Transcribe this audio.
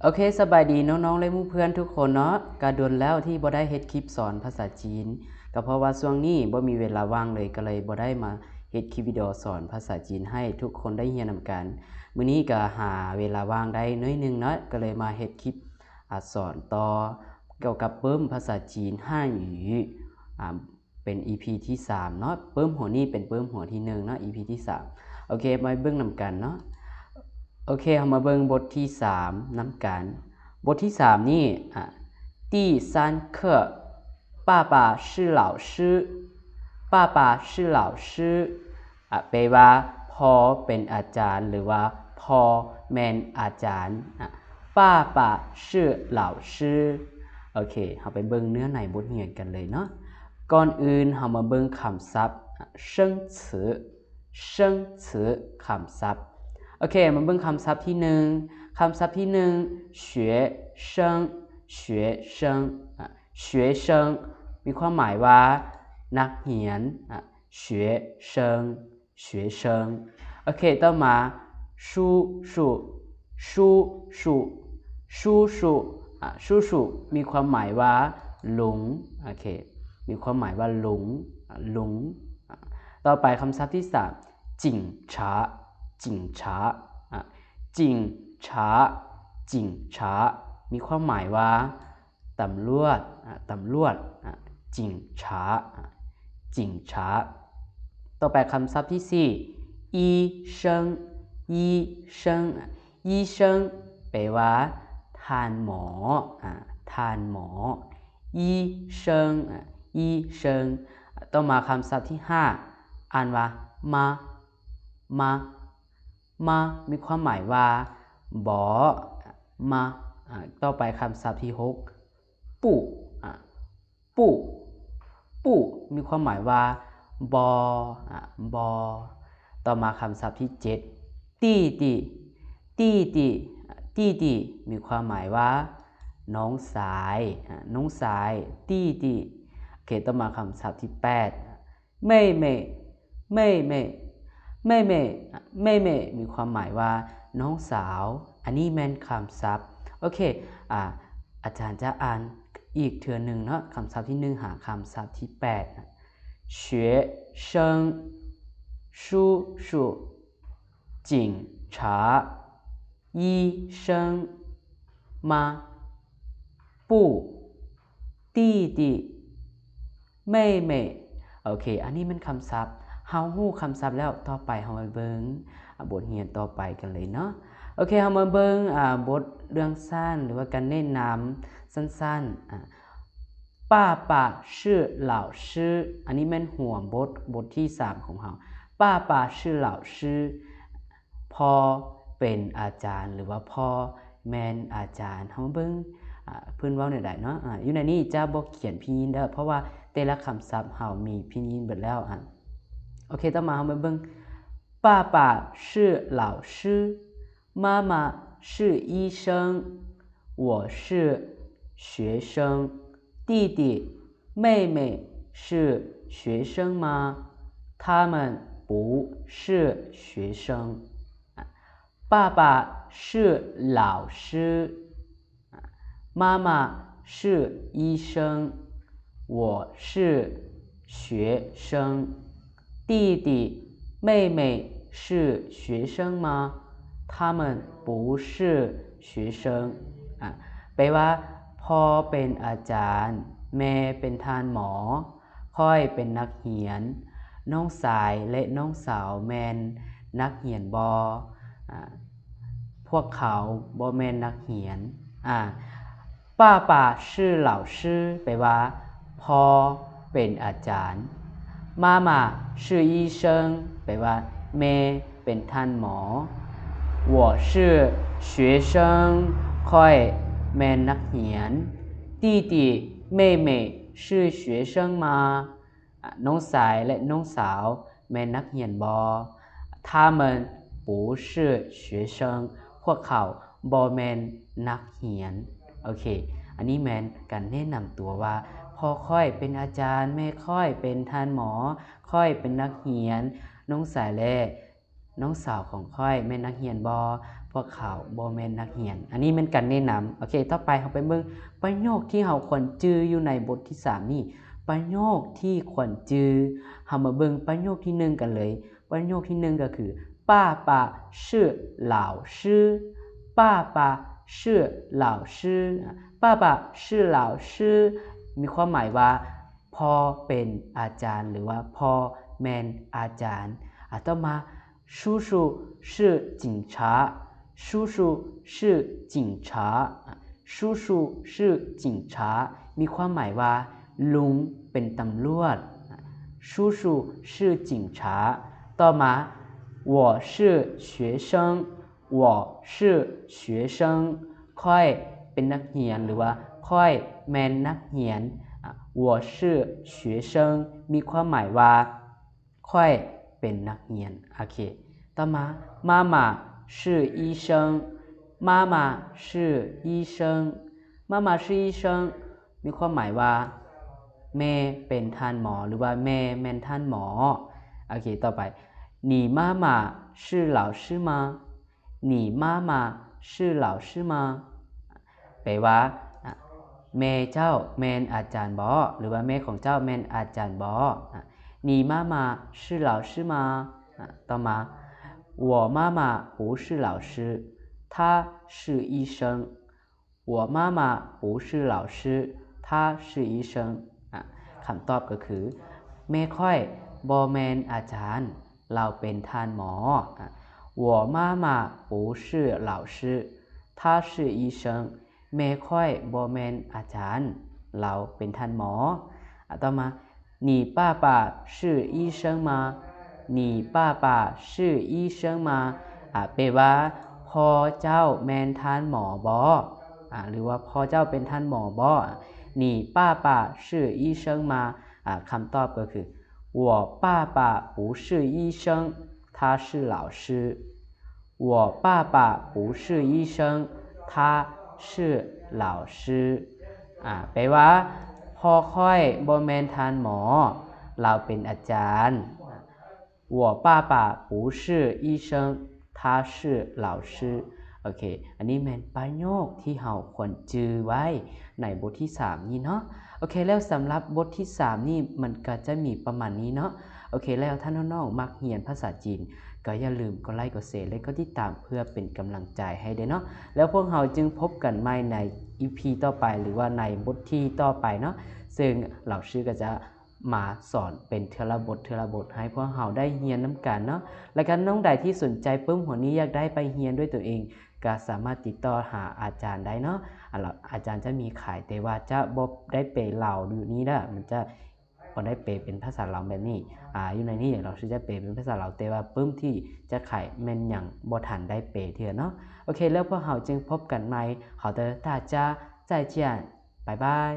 ໂອເຄ ສະບາຍດີນ້ອງໆ ແລະ ໝູ່ເພື່ອນທຸກຄົນເນາະ. ກະດົນແລ້ວທີ່ບໍ່ໄດ້ເຮັດຄລິບສອນພາສາຈີນ ກະເພາະວ່າຊ່ວງນີ້ບໍ່ມີເວລາວ່າງເລີຍ ກະເລີຍບໍ່ໄດ້ມາເຮັດຄລິບວິດີໂອສອນພາສາຈີນໃຫ້ທຸກຄົນໄດ້ຮຽນນຳກັນ. ມື້ນີ້ກະຫາເວລາວ່າງໄດ້ໜ້ອຍໜຶ່ງເນາະ ກະເລີຍມາເຮັດຄລິບ ອາ ສອນຕໍ່ກ່ຽວກັບເບິ່ງພາສາຈີນ 汉语 ອາ ເປັນອີພີທີສາມເນາະ. ເບິ່ງຫົວນີ້ເປັນເບິ່ງຫົວທີໜຶ່ງເນາະ ອີພີທີສາມ. ໂອເຄ ມາເບິ່ງນຳກັນເນາະ. ໂອເຄ ເຮົາມາເບິ່ງບົດທີສາມນຳກັນ. ບົດທີສາມນີ້ ອາ 第三课 爸爸是老师 爸爸是老师 ອາ ແປວ່າ ພໍ່ເປັນອາຈານ ຫຼືວ່າ ພໍ່ແມ່ນອາຈານ ອາ 爸爸是老师. ໂອເຄ ເຮົາໄປເບິ່ງເນື້ອໃນບົດຮຽນກັນເລີຍເນາະ. ກ່ອນອື່ນເຮົາມາເບິ່ງຄຳສັບ ອາ 生词 生词 ຄຳສັບ. ໂອເຄ ມາເບິ່ງຄຳສັບທີໜຶ່ງ. ຄຳສັບທີໜຶ່ງ 学生 学生 ອາ 学生 ມີຄວາມໝາຍວ່າ ນັກຮຽນ ອາ 学生 学生. ໂອເຄ ຕໍ່ມາ 叔叔 叔叔 叔叔 ອາ 叔叔 ມີຄວາມໝາຍວ່າ ລຸງ. ໂອເຄ ມີຄວາມໝາຍວ່າ ລຸງ ອາ ລຸງ. ອາ ຕໍ່ໄປຄຳສັບທີສາມ 警察 警察 ອາ 警察 警察 ມີຄວາມໝາຍວ່າ ຕຳຫຼວດ ອາ ຕຳຫຼວດ ອາ 警察 ອາ 警察. ຕໍ່ໄປຄຳສັບທີສີ່ 医生 医生 ອາ 医生 ແປວ່າ ທ່ານໝໍ ອາ ທ່ານໝໍ 医生 ອາ 医生. ຕໍ່ມາຄຳສັບທີຫ້າ ອ່ານວ່າ 妈 妈 妈 ມີຄວາມໝາຍວ່າ ພໍ່ 妈 ອາ ຕໍ່ໄປຄຳສັບທີຫົກ ปู่ ອາ ปู่ ปู่ ມີຄວາມໝາຍວ່າ ພໍ່ ອາ ພໍ່. ຕໍ່ມາຄຳສັບທີເຈັດ 弟弟 弟弟 ອາ 弟弟 ມີຄວາມໝາຍວ່າ ນ້ອງຊາຍ ອາ ນ້ອງຊາຍ 弟弟. ໂອເຄ ຕໍ່ມາຄຳສັບທີແປດ 妹妹 妹妹 妹妹 ອາ 妹妹 ມີຄວາມໝາຍວ່າ ນ້ອງສາວ. ອັນນີ້ແມ່ນຄຳສັບ. ໂອເຄ ອາ ອາຈານຈະອ່ານອີກເທື່ອໜຶ່ງເນາະ ຄຳສັບທີໜຶ່ງຫາຄຳສັບທີແປດ 学生 叔叔 警察 医生 妈 ปู่ 弟弟 妹妹. ໂອເຄ ອັນນີ້ແມ່ນຄຳສັບ. ເຮົາຮູ້ຄຳສັບແລ້ວ ຕໍ່ໄປເຮົາມາເບິ່ງ ອາ ບົດຮຽນຕໍ່ໄປກັນເລີຍເນາະ. ໂອເຄ ເຮົາມາເບິ່ງ ອາ ບົດເລື່ອງສັ້ນ ຫຼືວ່າການແນະນຳສັ້ນໆ ອາ 爸爸是老师 ອັນນີ້ແມ່ນຫົວບົດ ບົດທີສາມຂອງເຮົາ 爸爸是老师 ພໍ່ເປັນອາຈານ ຫຼືວ່າພໍ່ແມ່ນອາຈານ. ເຮົາມາເບິ່ງ ອາ ເພິ່ນເວົ້າແນວໃດເນາະ. ອາ ຢູ່ໃນນີ້ຈະບໍ່ຂຽນພິນຍິນເດີ ເພາະວ່າແຕ່ລະຄຳສັບເຮົາມີພິນຍິນເບິດແລ້ວ. ອາ ໂອເຄ ຕໍ່ມາເຮົາມາເບິ່ງ 爸爸是老师 妈妈是医生 我是学生 弟弟 妹妹是学生吗？他们不是学生。爸爸是老师，妈妈是医生，我是学生。 弟弟妹妹是学生吗？他们不是学生. ອາ ແປວ່າ ພໍ່ເປັນອາຈານ, ແມ່ເປັນທ່ານໝໍ, ຂ້ອຍເປັນນັກຮຽນ, ນ້ອງຊາຍ ແລະ ນ້ອງສາວແມ່ນນັກຮຽນບໍ່? ອາ ພວກເຂົາບໍ່ແມ່ນນັກຮຽນ. ອາ 爸爸是老师 ແປວ່າ ພໍ່ເປັນອາຈານ. 妈妈是医生 ແປວ່າ ແມ່ເປັນທ່ານໝໍ. 我是学生 ຂ້ອຍແມ່ນນັກຮຽນ. 弟弟妹妹是学生吗? ອາ ນ້ອງຊາຍ ແລະ ນ້ອງສາວແມ່ນນັກຮຽນບໍ່? 他们不是学生 ພວກເຂົາບໍ່ແມ່ນນັກຮຽນ. ໂອເຄ ອັນນີ້ແມ່ນການແນະນຳຕົວວ່າ ພໍ່ຂ້ອຍເປັນອາຈານ, ແມ່ຂ້ອຍເປັນທ່ານໝໍ, ຂ້ອຍເປັນນັກຮຽນ, ນ້ອງຊາຍ ແລະ ນ້ອງສາວຂອງຂ້ອຍແມ່ນນັກຮຽນບໍ່? ພວກເຂົາບໍ່ແມ່ນນັກຮຽນ. ອັນນີ້ແມ່ນການແນະນຳ. ໂອເຄ, ຕໍ່ໄປເຮົາໄປເບິ່ງປະໂຫຍກທີ່ເຮົາຄວນຈື່ຢູ່ໃນບົດທີສາມນີ້. ປະໂຫຍກທີ່ຄວນຈື່, ເຮົາມາເບິ່ງປະໂຫຍກທີໜຶ່ງກັນເລີຍ. ປະໂຫຍກທີໜຶ່ງກໍຄື 爸爸是老师. 爸爸是老师. 爸爸是老师 ມີຄວາມໝາຍວ່າ ພໍ່ເປັນອາຈານ ຫຼືວ່າພໍ່ແມ່ນອາຈານ. ອາ ຕໍ່ມາ 叔叔是警察. 叔叔是警察. 叔叔是警察 ມີຄວາມໝາຍວ່າ ລຸງເປັນຕຳຫຼວດ. 叔叔是警察. ຕໍ່ມາ 我是学生. 我是学生. ຂ້ອຍເປັນນັກຮຽນ ຫຼືວ່າຂ້ອຍແມ່ນນັກຮຽນ. ອາ 我是学生 ມີຄວາມໝາຍວ່າ ຂ້ອຍເປັນນັກຮຽນ. ໂອເຄ, ຕໍ່ມາ 妈妈是医生. 妈妈是医生. 妈妈是医生 ມີຄວามໝາຍວ່າ ແມ່ເປັນທ່ານໝໍ ຫຼືວ່າແມ່ແມ່ນທ່ານໝໍ. ໂອເຄ, ຕໍ່ໄປ 你妈妈是老师吗? 你妈妈是老师吗? ແປວ່າ ອາ ແມ່ເຈົ້າແມ່ນອາຈານບໍ? ຫຼືວ່າແມ່ຂອງເຈົ້າແມ່ນອາຈານບໍ? ອາ 你妈妈是老师吗? ອາ ຕໍ່ມາ 我妈妈不是老师, 她是医生. 我妈妈不是老师, 她是医生. ອາ ຄຳຕອບກໍຄື ແມ່ຂ້ອຍບໍ່ແມ່ນອາຈານ, ລາວເປັນທ່ານໝໍ. ອາ 我妈妈不是老师, 她是医生. ແມ່ຂ້ອຍບໍ່ແມ່ນອາຈານ, ລາວເປັນທ່ານໝໍ. ອາ ຕໍ່ມາ 你爸爸是医生吗? 你爸爸是医生吗? ອາ ແປວ່າ ພໍ່ເຈົ້າແມ່ນທ່ານໝໍບໍ? ອາ ຫຼືວ່າ ພໍ່ເຈົ້າເປັນທ່ານໝໍບໍ? 你爸爸是医生吗? ອາ ຄຳຕອບກໍຄື 我爸爸不是医生, 他是老师. 我爸爸不是医生, 他是老师. ອາ ແປວ່າ ພໍ່ຂ້ອຍບໍ່ແມ່ນທ່ານໝໍ, ລາວເປັນອາຈານ. 我爸爸不是医生, 他是老师. ໂອເຄ, ອັນນີ້ແມ່ນປະໂຫຍກທີ່ເຮົາຄວນຈື່ໄວ້ໃນບົດທີສາມນີ້ເນາະ. ໂອເຄ, ແລ້ວສຳລັບບົດທີສາມນີ້ ມັນກໍຈະມີປະມານນີ້ເນາະ. ໂອເຄ, ແລ້ວຖ້ານ້ອງໆມັກຮຽນພາສາຈີນ ກໍຢ່າລືມກົດໄລ, ກົດແຊ ແລະ ກົດຕິດຕາມ ເພື່ອເປັນກຳລັງໃຈໃຫ້ເດ້ເນາະ. ແລ້ວພວກເຮົາຈຶ່ງພົບກັນໃໝ່ໃນອີພີຕໍ່ໄປ ຫຼືວ່າໃນບົດທີຕໍ່ໄປເນາະ, ເຊິ່ງເຫຼົ່າຊື່ກໍຈະມາສອນເປັນເທື່ອລະບົດ ເທື່ອລະບົດ ໃຫ້ພວກເຮົາໄດ້ຮຽນນຳກັນເນາະ. ແລະ ກະນ້ອງໃດທີ່ສົນໃຈປຶ້ມຫົວນີ້ ຢາກໄດ້ໄປຮຽນດ້ວຍຕົວເອງ ກໍສາມາດຕິດຕໍ່ຫາອາຈານໄດ້ເນາະ. ອາ ອາຈານຈະມີຂາຍ, ແຕ່ວ່າຈະບໍ່ໄດ້ເປເຫຼົ່າຢູ່ນີ້ເດີ້, ມັນຈະ ບໍ່ໄດ້ເປເປັນພາສາລາວແບບນີ້. ອາ ຢູ່ໃນນີ້ເຮົາຊິໄດ້ເປເປັນພາສາລາວ, ແຕ່ວ່າປຶ້ມທີ່ຈະຂາຍແມ່ນຍັງບໍ່ທັນໄດ້ເປເທື່ອເນາະ. ໂອເຄ, ແລ້ວພວກເຮົາຈຶ່ງພົບກັນໃໝ່. ເຮົາເຕີ ຕາຈາ ໃຈຈຽນ ບາຍບາຍ.